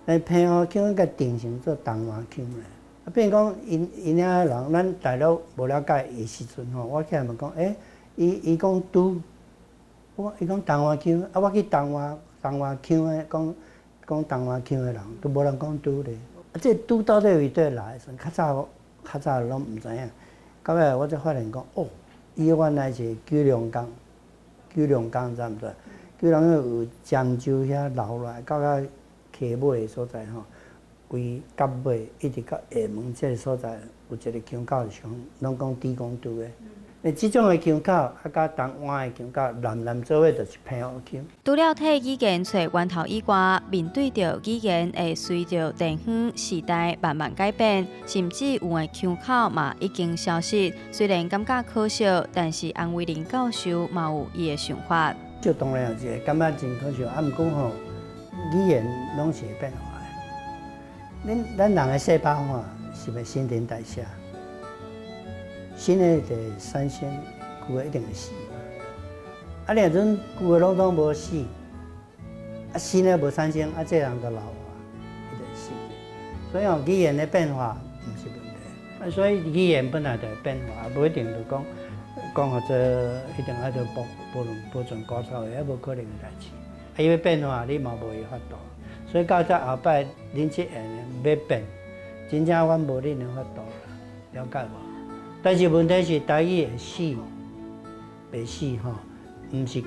但澎湖腔共定成做東灣腔咧。啊，變講𪜶𪜶遐人，咱大陸無了解的時陣吼，我起來問講，欸，伊講豬，我伊講東灣腔，啊，我去東灣腔的講講東灣腔的人，都無人講豬咧。啊，這個豬到底佇佗來的時陣，較早較早攏毋知影，到尾我才發現講，哦，伊原來是九龍江。九龍江知毋知？九龍江有漳州遐流來到較溪尾的所在吼，規甲尾一直到廈門這个所在，有一個腔口是講攏講豬講豬的。欸，這種的腔口啊，佮東灣的腔口，南南做伙就是澎湖腔。除了替語言揣源頭以外，面對著語言會隨著地方時代慢慢改變，甚至有的腔口嘛已經消失。雖然感覺可惜，但是洪維麟教授嘛有伊的想法。這當然是會感覺真可惜，啊，毋過吼，語言攏是會變化的。恁咱人的細胞吼，是會新陳代謝。新的就會產生，舊的一定會死。啊，你若陣舊的攏總無死，啊，新的無產生，啊，這人就老啊，伊就會死。所以哦，語言的變化毋是問題。啊，所以語言本來就會變化，無一定就講講予做一定愛做保保保存古早的，抑無可能的代誌。啊，伊欲變化，你嘛無伊法度。所以到這後擺，恁這下欲變，真正阮無恁的法度啦，了解無？但是問題是台語會死，袂死吼，毋是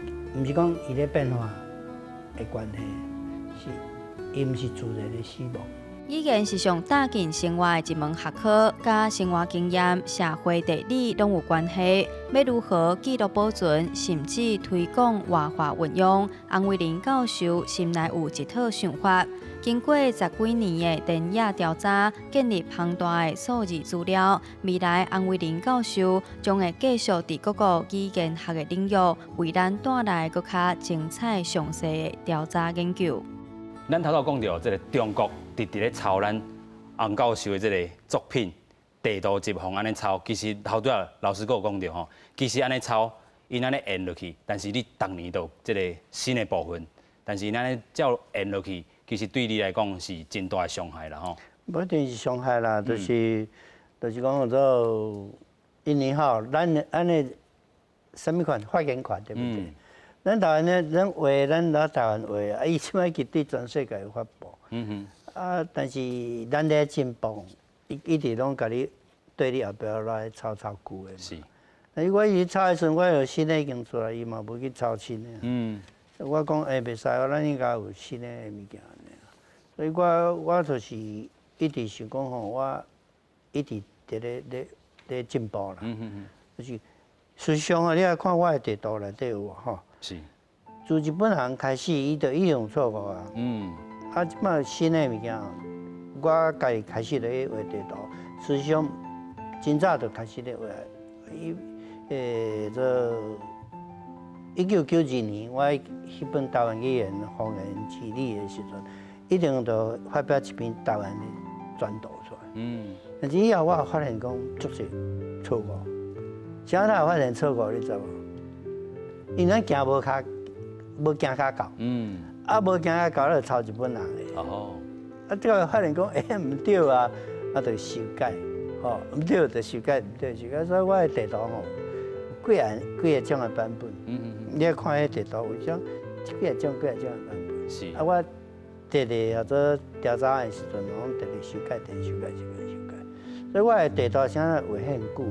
講伊咧變化的關係，是伊毋是自然的死亡。語言是上貼近生活的一門學科，佮生活經驗、社會地理攏有關係。欲如何記錄保存，甚至推廣活化運用？洪維麟教授心內有一套想法。經過十幾年的田野調查，建立龐大的數字資料，未來洪維麟教授將會繼續佇各個語言學的領域，為咱帶來閣較精彩詳細的調查研究。咱頭拄講著這个中國直直咧抄咱洪教授的這个作品《地圖集》，予按呢抄。其實頭拄仔老師閣有講著吼，其實按呢抄，𪜶按呢沿落去，但是你逐年都有這个新的部分，但是咱呢照沿落去，其實對你來講是真大的傷害啦吼。無一定是傷害啦，就是講做因為吼，咱按呢啥物權發言權對不對？咱台灣呢，咱話咱佇台灣話，啊，伊這擺去對全世界發布。啊，但是咱咧進步，伊一直攏共你對你後壁來抄抄舊的。但是我伊抄的時陣，我有新的已經出來，伊嘛無去抄新的。我講欸，袂使，咱應該有新的物件。所以我就是一直想講吼，我一直佇咧進步啦。就是事實上啊，你來看我的地圖內底有吼。自日本人開始，伊就已經有錯誤啊。啊，這擺新的物件，我家己開始咧畫地圖，事實上真早就開始咧畫。伊這1992年，我彼本台灣語言方言地理的時陣，一定就發表一篇台灣的全圖出來。但是以後我發現講足濟錯誤，啥人發現錯誤，你知無？因為咱行無較，無行較到。啊，無行較到，就抄日本人的。啊，這個發現講，欸，毋對啊，啊，就修改，吼，毋對就修改，毋對修改。所以我的地圖吼，幾個幾個種的版本。你愛看彼地圖，有種幾個種幾個種的版本。啊，我直直合做調查的時陣，攏直直修改，直直修改，修改，修改。所以我的地圖啥畫遐久，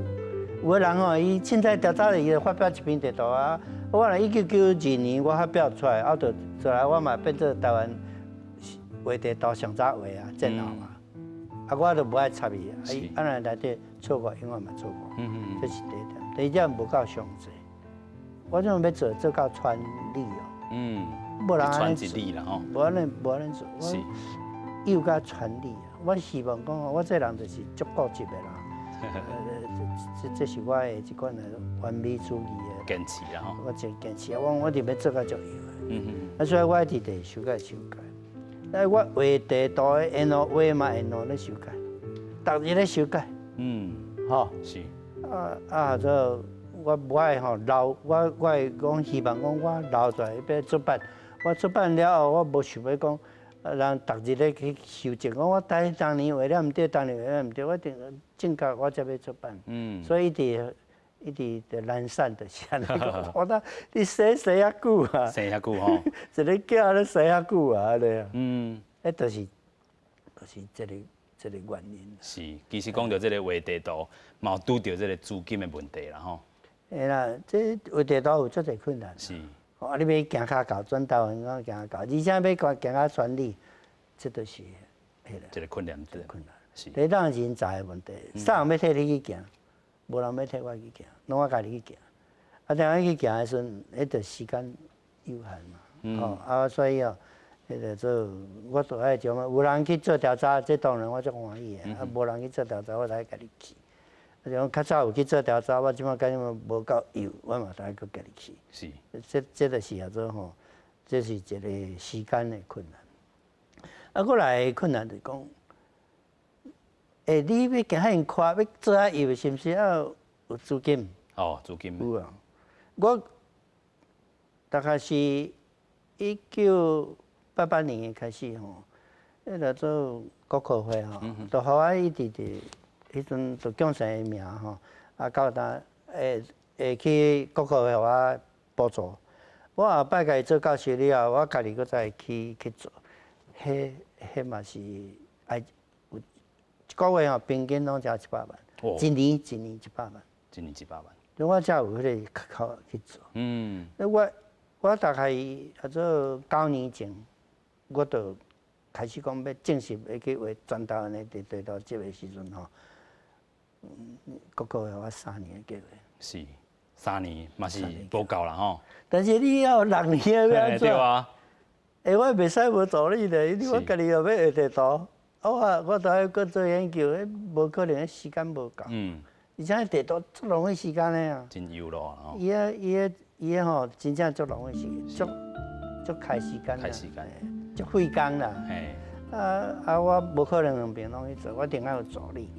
有的人吼，伊凊彩調查伊就發表一篇地圖啊。我若1992年我發表出來，啊，就出來我嘛變做台灣畫地圖上早畫啊，戰後嘛。啊，我就無愛插伊，啊，啊，若內底錯誤永遠嘛錯誤，這是第一點。第二點無夠詳細，我這種欲做做到川里哦，無人按呢做，無按呢無按呢做，我又甲川里啊。我希望講，我這人就是足固執的人，這是我的一款的完美主義的堅持啦吼。我真堅持啊！我一直欲做到足幼的，啊，所以我一直佇修改修改。啊，我畫地圖的沿路畫嘛沿路咧修改，逐日咧修改。吼。是。啊啊，做我無愛吼留，我會講希望講我留出來欲出版，我出版了後，我無想欲講，人逐日咧去修正，講我當年畫了毋對，當年畫了毋對，我一定正確，我才欲出版。所以一直一直就懶散就是按呢講，我講你寫寫遐久啊，寫遐久吼，一个囝咧寫遐久啊，按呢啊。彼就是這個原因。是，其實講著這個畫地圖，嘛有拄著這個資金的問題啦吼。會啦，這畫地圖有足濟困難。啊，你欲行較到轉台灣，講行到，而且欲行較川里，這就是彼個。這個困難點。困難。是。第一當人才的問題，啥人欲替你去行？無人欲替我去行，攏我家己去行。啊，當我去行的時陣，彼就時間有限嘛。吼，啊，所以哦，彼個做我都愛將有人去做調查，這當然我足歡喜的。啊，無人去做調查，我就愛家己去。啊，像較早有去做調查，我這擺感覺無夠幼，我嘛愛閣家己去。這就是叫做吼，這是一個時間的困難。啊，閣來困難就是講，欸，你欲行遐爾寬，欲做遐幼，是毋是愛有資金？哦，資金。有啊。我大概是1988年開始吼，彼個做國科會吼，就予我一直佇彼陣就蔣生的名吼，啊到當會會去國科會予我補助。我後擺家己做教授了後，我家己閣再去做，彼嘛是愛有一個月吼，平均攏才一百萬，一年一年一百萬，一年一百萬。我才有彼個靠去做。我大概啊做9年前，我就開始講欲正式欲去畫全台灣的地圖集的時陣吼，國科會予我三年的計劃。是，三年嘛是無夠啦吼。但是你要六年欲按怎？對啊。欸，我袂使無助理的，因為我家己又欲畫地圖，啊我都愛閣做研究，彼無可能，時間無夠。而且地圖足浪費時間的啊。真幼咯吼。伊個吼，真正足浪費時間，足足開時間。開時間。足費工啦。啊啊！我無可能兩邊攏去做，我一定愛有助理。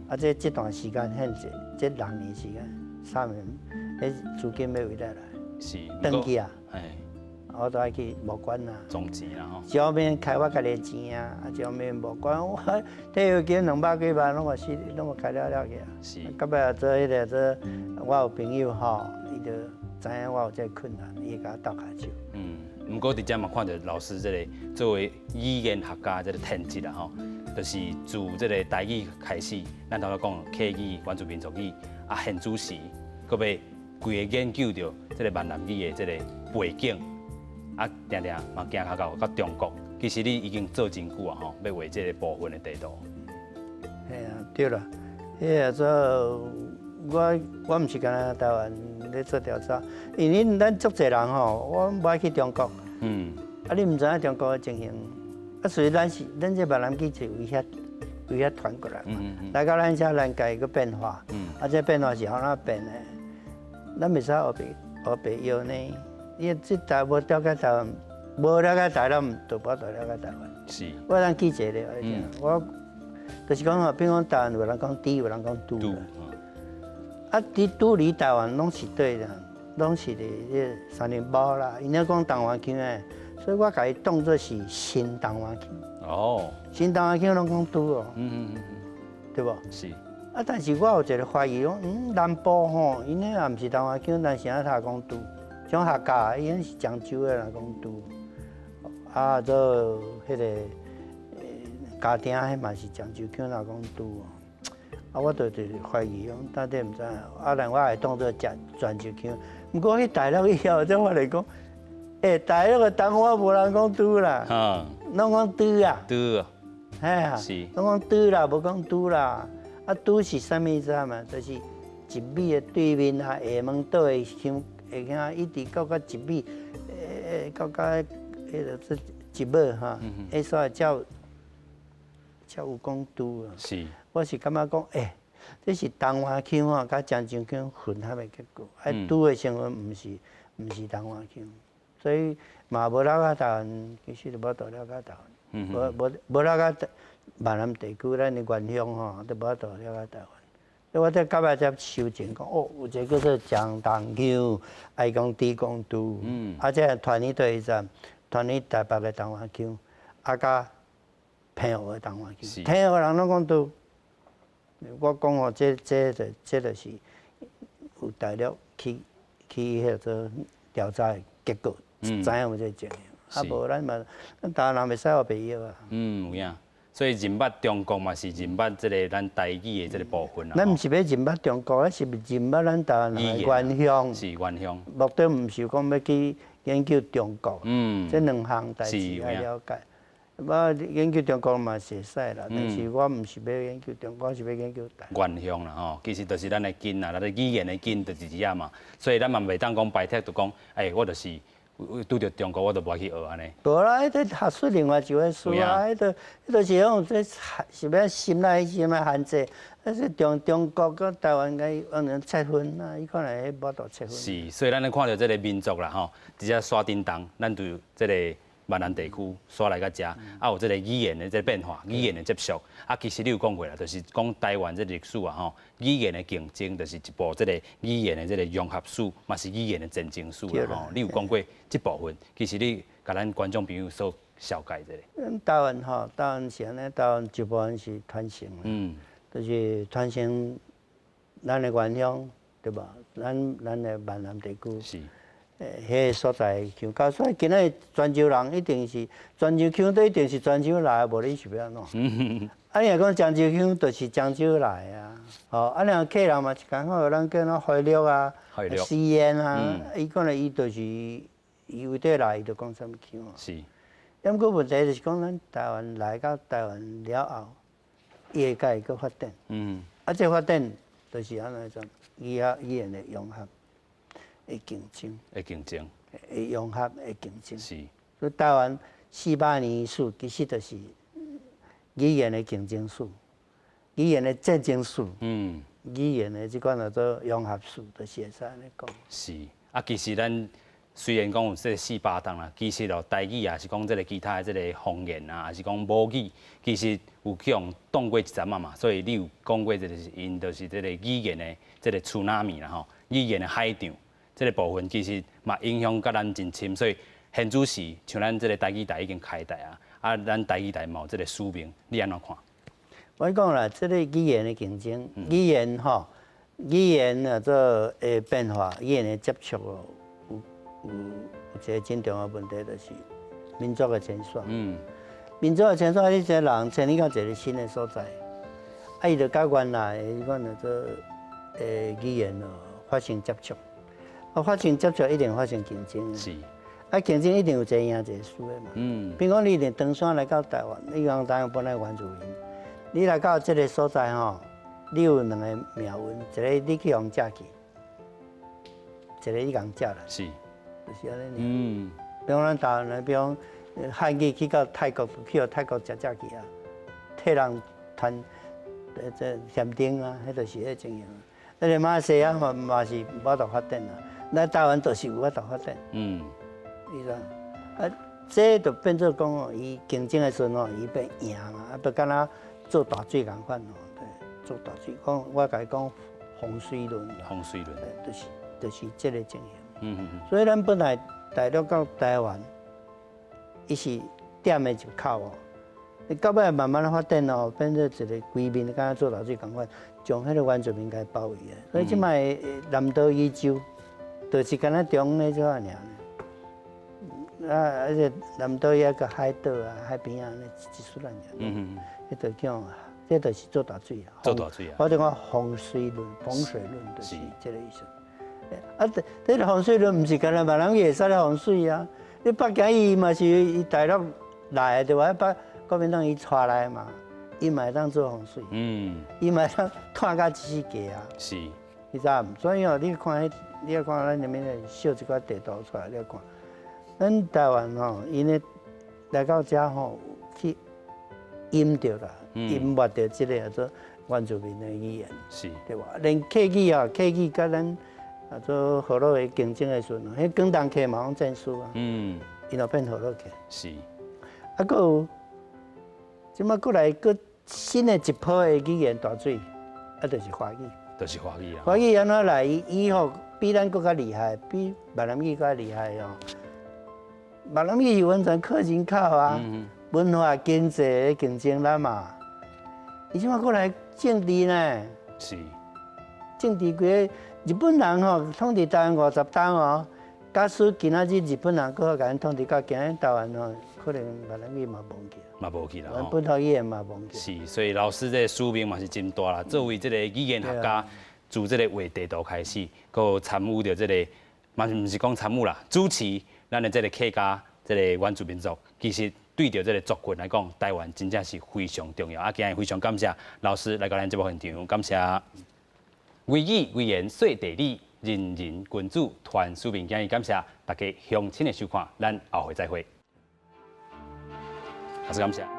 啊，這段時間限制，這六年時間，3年，彼資金欲佗來？轉去啊！我都愛去募款啊。總錢啦吼。一方面開我家己的錢啊，啊，一方面募款，我退休金200幾萬，攏嘛是，攏嘛開了了去啊。到尾做彼個做，我有朋友吼，伊就知影我有這個困難，伊會共我鬥跤手。毋過佇遮嘛看著老師這個作為語言學家這個天職啦吼，就是自這個台語開始，咱頭拄講客語、原住民族語啊，現主時，閣欲規个研究著這個閩南語的這個背景，啊，定定嘛行較到中國，其實你已經做真久啊吼，欲畫這個部分的地圖。嘿啊，對啦，彼個做我毋是干焦台灣咧做調查，因為咱足濟人吼，我無愛去中國。啊，你毋知影中國的情形，啊，所以咱是咱這閩南語是為遐為遐傳過來嘛，來到咱遮咱家己閣變化，啊，這變化是按怎變的？咱袂使烏白烏白搖呢？你這台無了解台灣，無了解台灣，就無法度了解台灣。我通記一個，我就是講吼，比如講台灣有人講豬，有人講豬。啊，佇拄離台灣攏是對的，攏是佇這三重埔啦。𪜶咧講東灣腔的，所以我共伊當做是新東灣腔。新東灣腔攏講豬哦。對無？是。啊，但是我有一個懷疑，講南部吼，𪜶彼也毋是東灣腔，但是按怎講豬？像客家，𪜶是漳州的人講豬。啊，做彼个家庭，彼嘛是漳州腔，若講拄哦。啊，我就是懷疑講到底毋知，啊，但我會當做食泉州腔。毋過去大陸以後，才發現講，欸，大陸的東灣無人講拄啦，攏講拄啊。拄。嘿啊，攏講拄啦，無講拄啦。啊，拄是啥物你知嘛？就是一米的對面啊，廈門島的鄉下鄉，一直到到一米，到到彼个這一尾哈，彼所在才有講拄啊。我是感覺講，欸，這是東灣腔啊，佮漳州腔混合的結果。啊，拄的成分毋是東灣腔，所以嘛無了解台灣，其實就無法度了解台灣。無了解閩南地區，咱的原鄉吼，都無法度了解台灣。所以我才到尾才修正講，哦，有一個叫做漳東腔，愛講豬講拄。啊，這傳去佗位在，傳去台北的東灣腔，啊，佮澎湖的東灣腔，澎湖人攏講拄。我講哦，這就是有大陸去彼個調查的結果，知影有這個情形。啊，無咱嘛，咱台灣人袂使烏白藥啊。嗯，有影。所以認捌中國嘛是認捌這個咱台語的這個部分啦。咱毋是欲認捌中國，咱是認捌咱台灣人的原鄉。是原鄉。目的毋是講欲去研究中國。這兩項代誌愛了解。我研究中國嘛是會使啦，但是我毋是欲研究中國，我是欲研究台。原鄉啦吼，其實就是咱的根啊，咱的語言的根就是佇遐嘛。所以咱嘛袂當講排斥，就講，欸，我就是拄著中國，我就無愛去學按呢。無啦，彼個學術另外一回事啊，彼個是講這是欲心內什麼限制？啊，是中國佮台灣共伊完全切分啊，伊可能彼無法度切分。是，所以咱咧看著這個民族啦吼，佇遮山頂東，咱就這個閩南地區徙來到遮，啊有這個語言的這個變化，語言的接觸。啊，其實你有講過啦，就是講台灣這歷史啊吼，語言的競爭就是一部這個語言的這個融合史，嘛是語言的戰爭史啦吼。你有講過這部分，其實你共咱觀眾朋友所紹介一下。咱台灣吼，台灣是按呢，台灣一部分是傳承，就是傳承咱的原鄉，對無？咱的閩南地區。彼个所在腔，到所以今仔日泉州人一定是泉州腔，都一定是泉州來，無你是欲按怎？啊，你若講漳州腔，就是漳州來啊。吼，啊，若客人嘛是共款，咱叫做回樂啊、吸煙啊，伊可能伊就是伊為佗來，伊就講啥物腔啊。毋過問題就是講，咱台灣來到台灣了後，伊會家己閣發展。啊，這發展就是按怎講，語言的融合。會競爭，會競爭，會融合，會競爭。所以台灣400年史其實就是語言的競爭史，語言的戰爭史。語言的這款叫做融合史，就是會使按呢講。是，啊，其實咱雖然講有這個四百冬啦，其實哦，台語啊是講這個其他的這個方言啊，還是講母語，其實有去予擋過一陣仔嘛。所以你有講過，就是𪜶就是這個語言的這個 tsunami 啦吼，語言的海漲。這個部分其實嘛影響佮咱真深，所以現主時像咱這個台語台已經開台啊，啊，咱台語台嘛有這個使命，你按怎看？我講啦，這個語言的競爭，語言吼，語言啊做的變化，語言的接觸哦，有一個真重要問題，就是民族的遷徙。民族的遷徙，你這個人遷移到一個新的所在，啊，伊就佮原來的彼款叫做語言哦發生接觸。啊，發生接觸一定發生競爭。啊，競爭一定有一個贏一個輸的嘛。比如講，你佇唐山來到台灣，你講台灣本來原住民，你來到這個所在吼，你有兩個命運，一個你去予食去，一個你共食來。就是按呢。比如講咱台灣人，比如講漢語去到泰國，去予泰國食食去啊，替人傳這禪定啊，彼就是彼個情形。那個馬來西亞嘛嘛是無法度發展啊，咱台灣就是有法度發展。你知？啊，這就變做講哦，伊競爭的時陣吼，伊欲贏嘛，啊，就敢若做大水仝款哦，對，做大水，講我共伊講風水輪。風水輪。就是這個情形。所以咱本來大陸到台灣，伊是點的入口哦。你到尾慢慢發展哦，變做一個規面，敢若做大水仝款，將彼個原住民共包圍啊。所以這擺南島語洲，就是敢若中咧這款爾。啊，而且南島遐個海島啊，海邊啊，一束咱爾。彼就叫，這就是做大水啊。做大水啊！我就講風水輪，風水輪就是這個意思。啊，這個風水輪毋是干焦閩南語會使咧風水啊。你北京伊嘛是伊大陸來的對吧？北國民黨伊帶來嘛，伊嘛會當做風水。伊嘛會當看甲一世界啊。你知無？所以哦，你看彼，你愛看咱啥物咧，秀一寡地圖出來，你看，咱台灣吼，𪜶咧來到遮吼，去陰著啦，湄沒著這個叫做原住民的語言，對無？連客語啊，客語佮咱啊做河洛的競爭的時陣，彼廣東客嘛攏戰輸啊，𪜶就變河洛客。啊，閣有，這擺閣來閣新的一波的語言大水，啊，就是華語。就是華語啊。華語按怎來？伊吼比咱閣較厲害，比閩南語閣較厲害哦。閩南語是完全靠人口啊，文化經濟的競爭力嘛。伊這擺閣來政治呢？政治規个日本人吼統治台灣50冬哦，假使今仔日日本人閣共𪜶統治到今日台灣吼，可能閩南語嘛無去。嘛無去啦。本土語言嘛無去。是，所以老師這個使命嘛是真大啦。作為這個語言學家，自這個畫地圖開始，閣參與著這個，嘛毋是講參與啦，主持咱的這個客家這個原住民族，其實對著這個族群來講，台灣真正是非常重要。啊，今日非常感謝老師來到咱節目現場，感謝。微語微言說地理，仁人君子傳使命。今日感謝大家鄉親的收看，咱後回再會。老師感謝。